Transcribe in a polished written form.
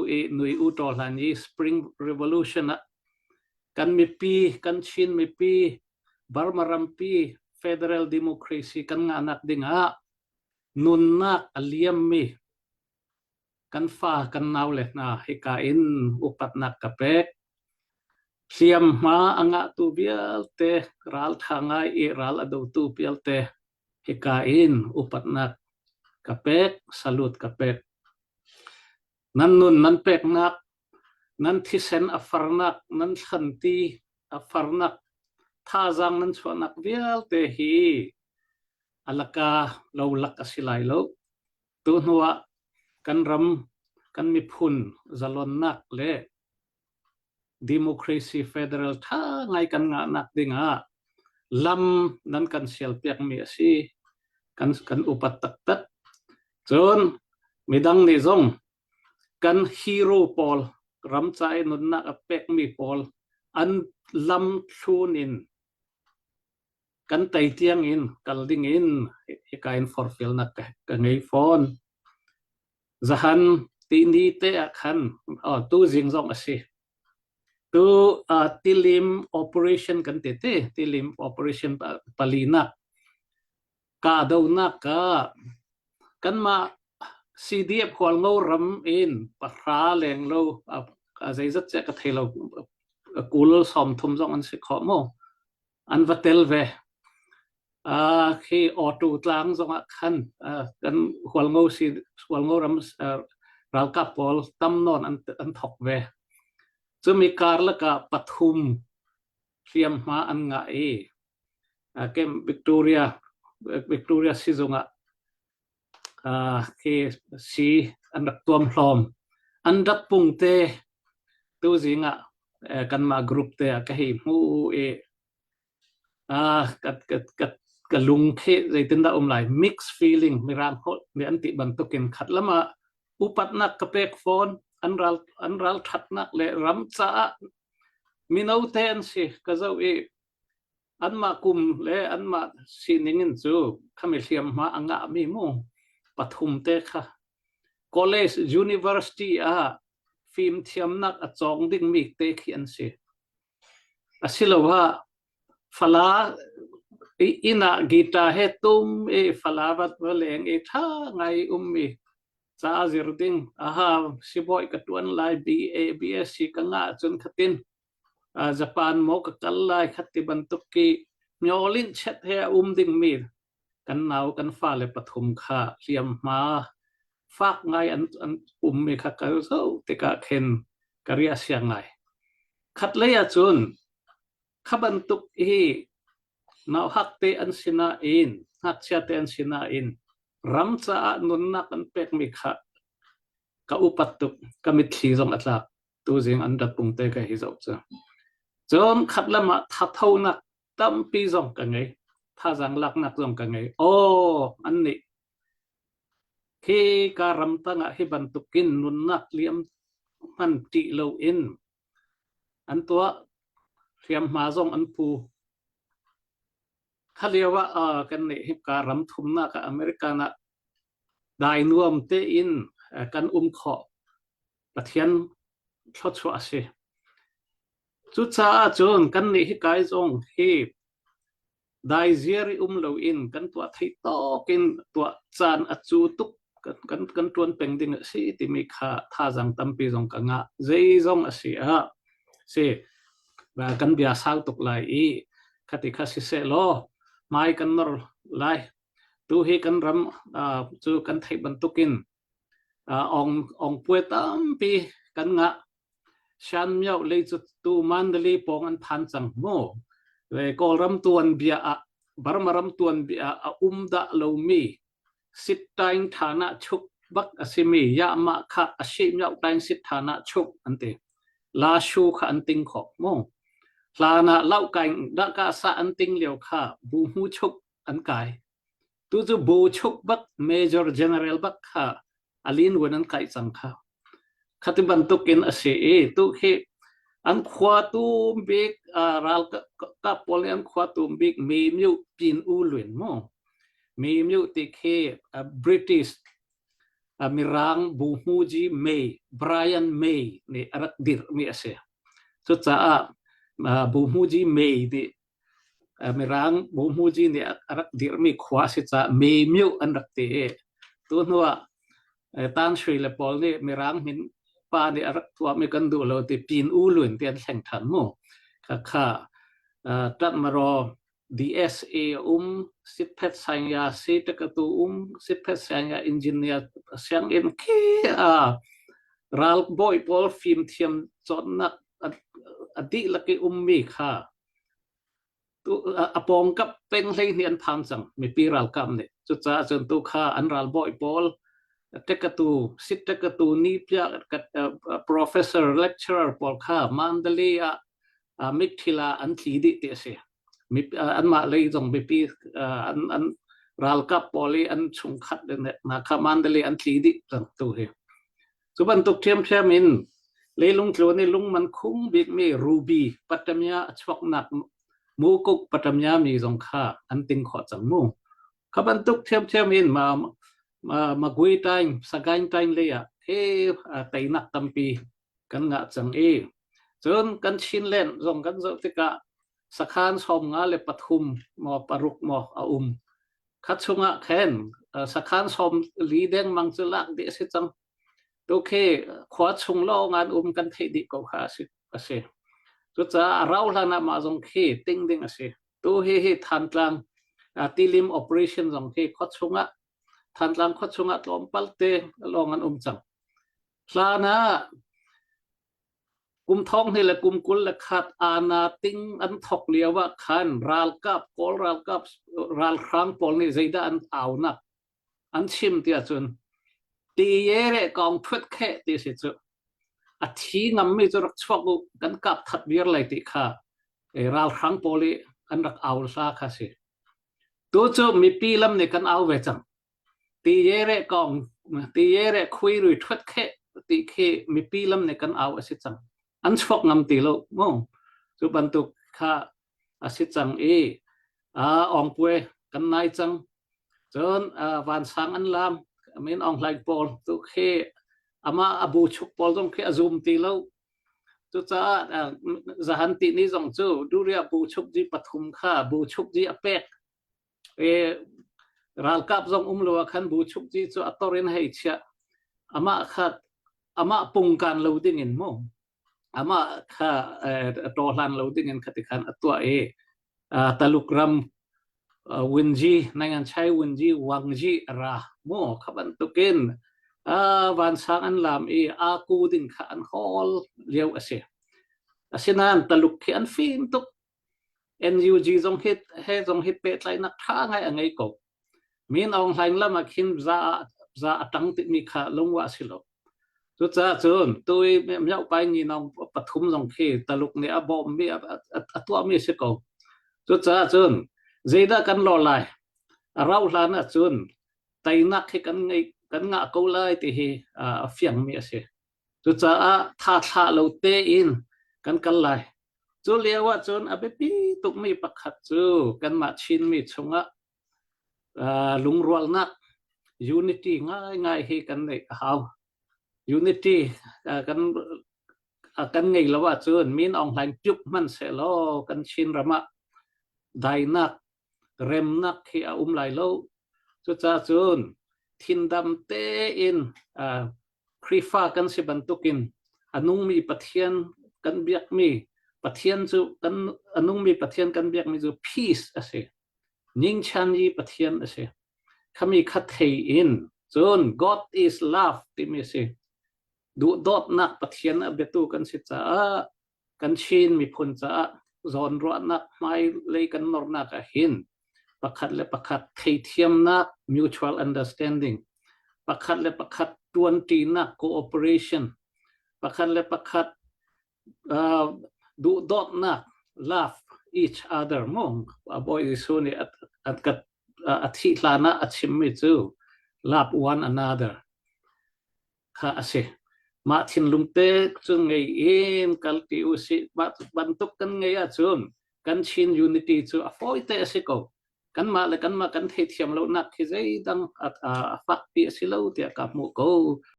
i Nui U Taw Hlan i Spring Revolution ah kan mipi, kan Chin mipi, Burma rampi federal democracy kan ngahnak ding ah nunnak a liammi kan fa kan naule hna hika in upatnak ka pek. Hliamhma a ngahtu vialte raltha ngai i ral a dotu vialte hika in upatnak ka pek, salute ka pek. Nan nun nan peknak, nan thisen a farnak, nan thlanti a farnak, thazaang nan chuahnak vialte hi a laka lo lak a si lai lo. Tuhnu ah kan ram, kan miphun zalonnak le democracy federal ṭha ngai kan ngahnak ding ah lam nan kan sialpiakmi a si. Kan, kan upat taktak. Cun midang nih zong kan hero pawl ram ca i nunnak a pekmi pawl an lam thlun in kan tei tiang in kal ding in hika in forhfialnak ka, ka ngei fawn. Zahan tihni te ah khan oh, tu zing zong a si. Tu uh, tilim operation kan ti te, tilim operation palinak kahdohnak ka kanmah CDF Hualngo ram in pahra leng lo a zeizat che ka thei lo kul 30 zong an si kho mu an va tel ve. Uh, khi auto tlang zongah khan uh, kan Hualngo si Hualngo ram uh, ralkap pawl tam nawn an an thok ve. Cumi karlak ah pathum hliamhma an ngah i uh, kem Victoria Victoria sizung ah uh, khi si an rak tuam hlawm. An rak pung te tuzing ah kanmah group te ah ka hei hmu i ah ka ka ka ka lung khi zeitindah um lai mixed feeling mirang holh nih an ti bantukin khat lam ah upatnak ka pek fawn an ral an ral thatnak le ram caah mino te an si ka zoh i anmah kum le anmah sining in cu khami hliamhma a ngahmi mu pathum te kha college university ah fimthiamnak a cawng dingmi te khi an si. Asiloah fala inn ah guitar he tum i fala vat va leng i ṭha ngai ummi ca zir ding aha sibawi ka ṭuan lai BA BSc ka ngah ahcun khatin Japan maw ka kal lai khat ti bantuk ki myolin chet he a um dingmi kan nau kan fale pathum kha hliamhma fak ngai an, an ummi kha kal zo tikah khin ka ria siang ngai. Khatlei ahcun kha bantuk hi nauhak te an si nain ngakchia te an si nain ram caah nunnak an pekmi kha ka upat tuk ka mitthli zong a tlak tuzing an rat pung te ka hi zoh cu cun khat lam ah thathonak tampi zong ka ngei thazaang laknak zong ka ngei aw an nih khi ka ram tangah hi bantukin nunnak liam hman ṭih loin an tuah hriamhma zong an pu kha lio ah kan nih hika ram thumnak ah American ah dai nuam tein kan um khawh Pathian thluachuah a si. Cucaah cun kannih hika i zong hi daiziar i um loin kan tuah theih tawk in tuah caan a cu tuk kan, kan, kan ṭuan peng ding a si timi kha thazaang tampi zong ka ngah. Zeizong a si ah si kan bia sau tuk lai i khati kha siseh law hmai kan nor lai. Tu hi kan ram uh, cu kan theih bantukin uh, ong ong puai tampi kan ngah Shan Myo lei cu tu Mandalay pawng an phan cang mu. Le Kawlram tuanbia ah Burma ram tuanbia ah a um dah lomi Sittaing thana chuk bak a simi Yama kha a shi myo taing sit thana chuk an ti. La shu kha an ting khawh mu. Hlan ah laukaing dah ka sa an ting lio kha bu hmu chuk an kai. Tu cu bu chuk bak Major General bak kha alin vun an kaih cang kha. Khati bantuk in a si i tu khi an khua tum bik ral kap pawl nih an khua tum bik mi myu pin u lwin mu mi myu ti khi British. Mirang Buhmuji May, Brian May nih a rak dirhmi a si. Cucaah Buhmuji May nih Mirang Buhmuji nih a rak dirhmi khua a si caah May Myo an rak ti i tu hnu ah Tan Sri le pawl nih Mirang min pa nih a rak tuahmi kan duh lo ti Pin U Lun ti an thleng ṭhan mu. Khakha Tatmaraw DSA um, Sitphet Sanya Sitakatu um, Sitphet Sanya Engineer sianginn khi a ralbawi pawl fimthiam cawnnak a dihlak i ummi kha a pawngkap peng 12 an phan cang mipi ralkap nih. Cucaah cun tu kha an ralbawi pawl tekatu sittekatu ni pia professor lecturer pawl kha Mandalay ah mitthila an tli dih ti a si. Anmah lei zong mipi an an ralkap pawl i an chungkhat hna kha Mandalay an tli dih cang tu hi. Cu bantuk ṭhiamṭhiam in leilung tluan i lungman khung bikmi ruby patamya a chuaknak mukuk patamya mi zong kha an ting khawh cang mu. Kha bantuk ṭhiamṭhiam in ma Magui Taing, Sagaing Taing lei ah he teinak tampi kan ngah cang i cun kan Chinland zong kan zoh tikah sakhan 53 maw paruk maw a um. Kha chungah khan sakhan 40 dengmang cu lak dih a si cang. Tu khi khua chung lawng an um kan theih dih ko kha a si. A si. Cucaah a rau hlan ah mah zong khi ting ding a si. Tu hi hi Thantlang tilim operation zong khi khua chungah Thantlang khua chungah tlawmpal te lawng an um cang. Hlan ah kum thong hnih le kum 21 ana ting an thok lio ah khan ralkap Kawl ralkap ralhrang pawl nih zeidah an aunak an chim ti ahcun ti ye re kong phut khe ti si cu a thi ngammi cu rak chuak u kan kap that viar lai ti kha ralhrang pawl i an rak au hla kha si tu cu mipi lam nih kan au ve cang Ti yere kong ti yere khui rui ṭhuat kheh ti khi mipi lam nih kan au a si cang. An chuak ngam ti lo mu. Cu bantuk kha a si cang i Awngpue kan nai cang. Cun vansang an lam min Aung Hlaing pawl tu khi amah a bu chuk pawl zong khi a zum ti lo. Cucaah zahan ti ni zong cu duriah bu chuk ji pathum kha bu chuk ji a pek E ralkap zong um lo ah khan bu chukci cu a tor in hei chiah. Amah kha amah pungkan lo ding in mu. Amah kha tawhlan lo ding in khati khan a tuah i Taluk ram Winji Nangan Chai Winji Wangji ra mu kha bantukin vansang an lam i aku ding kha an hawl lio a si. Asinain Taluk khi an fim tuk. NUG zong hi he zong hi pehtlaihnak ṭha ngai a ngei ko. Min Aung Hlaing lam ah khin za za a ṭang timi kha lungwa a si lo. Cucaah cun tu i Myohpai Nginawng pathum zong khi Taluk nih a bawmmi a, a tuahmi a si ko. Cucaah cun zeidah kan lawr lai? A rauh hlan ah cun teinak hi kan ngei kan ngah ko lai ti hi a fiangmi a si. Cucaah tha thlah lo tein kan kal lai. Cu lio ahcun a biapi tukmi pakhat cu kanmah Chinmi chungah lungrualnak unity ngaingai hi kan neih a hau. Unity kan kan ngei lo ahcun Min Aung Hlaing ṭuk hmanh sehlaw kan Chin ram ah dainak remnak hi a um lai lo. Cucaah cun thindam tein Khrihfa kan si bantukin a nungmi Pathian kan biakmi Pathian cu kan a nungmi Pathian kan biakmi cu peace a si. Ningchan i Pathian a si. Khami kha thei in cun God is love timi a si. Duhdawtnak Pathian a biatu kan si caah kan Chin miphun caah zawnruahnak hmailei kan nornak ah hin pakhat le pakhat theithiamnak mutual understanding pakhat le pakhat tuanṭinak cooperation pakhat le pakhat uh, duhdawtnak love each other mu Bawi Jesuh nih a thih hlan ah a chimmi cu love one another kha a si. Mah thinlung te cu ngei in kalpi usih. Mah bantuk kan ngei ahcun kan Chin unity cu a fawi te a si ko. Kanmah le kanmah kan theithiam lonak khi zeidang a fakpi a si lo tiah ka hmuh ko.